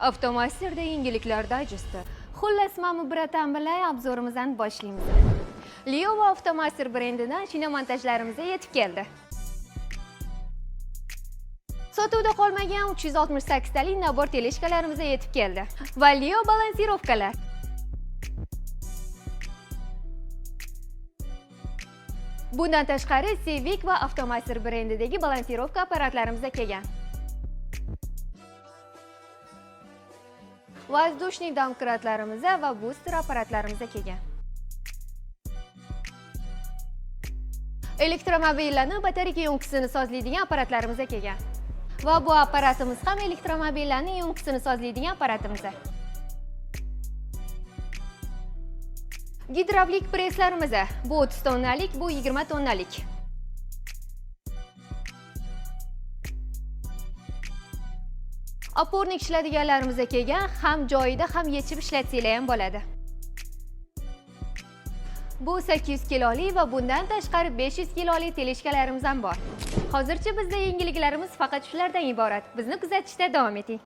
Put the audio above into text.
Avtomasterda yengilliklar dayjesti. Xullas, mana братан bilan обзор imizni boshlaymiz. Leo va Avtomaster brendidan shina montajlarimiz yetib keldi. Sotuvda qolmagan 368 talik набор тележка larimiz yetib keldi. Va Leo балансировка lar. Bundan tashqari Civic va Avtomaster brendidagi балансировка apparatlarimiz kelgan. Воздушный домкрат larimiz va booster apparatlarimiz kelgan. Elektromobillarni batareyka yonkisini sozlaydigan apparatlarimiz kelgan. Va bu apparatimiz ham elektromobillarning yonkisini sozlaydigan apparatimiz. Gidravlik presslarimiz bu 30 tonnalik, bu 20 tonnalik. Опорник ishladiganlarimiz kelgan, ham joyida, ham yechib ishlatsanglar ham bo'ladi. Bu 800 kiloli va bundan tashqari 500 kiloli тележка larimiz ham bor. Hozircha bizda yangiliklarimiz faqat shulardan iborat. Bizni kuzatishda davom eting.